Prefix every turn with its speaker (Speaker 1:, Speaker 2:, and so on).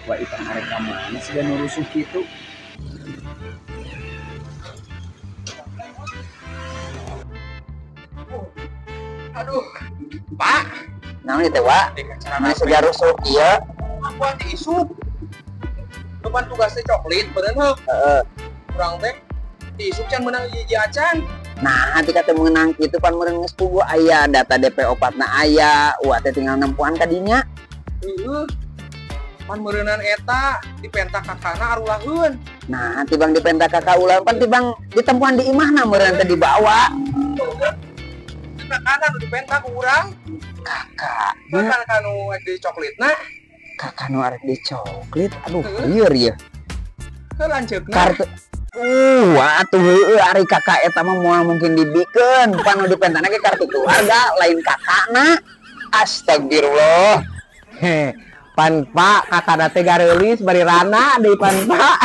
Speaker 1: Wah Ipang arek ka mana sih dan rusuh kitu?
Speaker 2: Aduh, Pak.
Speaker 1: Naon ieu teh, Wak? Mana siga rusuh ieu?
Speaker 2: Aku ati isuk. Depan tugasnya coklit, bener heuh.
Speaker 1: Heeh.
Speaker 2: Urang teh diisuk can meunang hiji acan.
Speaker 1: Nah, nanti kata menang kitu pan meureun geus puguh aya data DP4 na aya, uak teh tinggal nempuan ka dinya.
Speaker 2: Heueuh. Pan meureunan eta dipenta kakana arulaheun.
Speaker 1: Nah, tibang dipenta kakak ulah pan tibang ditempuan di imahna meureun teh dibawa.
Speaker 2: Kakana nu dipenta ku urang.
Speaker 1: Kakak.
Speaker 2: Kakak nu arek di coklitna.
Speaker 1: Kakak nu arek di coklit. Aduh, lieur ieu.
Speaker 2: Ke lanceukna.
Speaker 1: Kartu. Atuh heueuh ari kakak eta mah moal mungkin dibikeun. Pan nu dipentana ge kartu keluarga lain kakakna. Astagfirullah.
Speaker 3: Heh. Pan Pak, kakak teh gareulis bari rana deui pan Pak.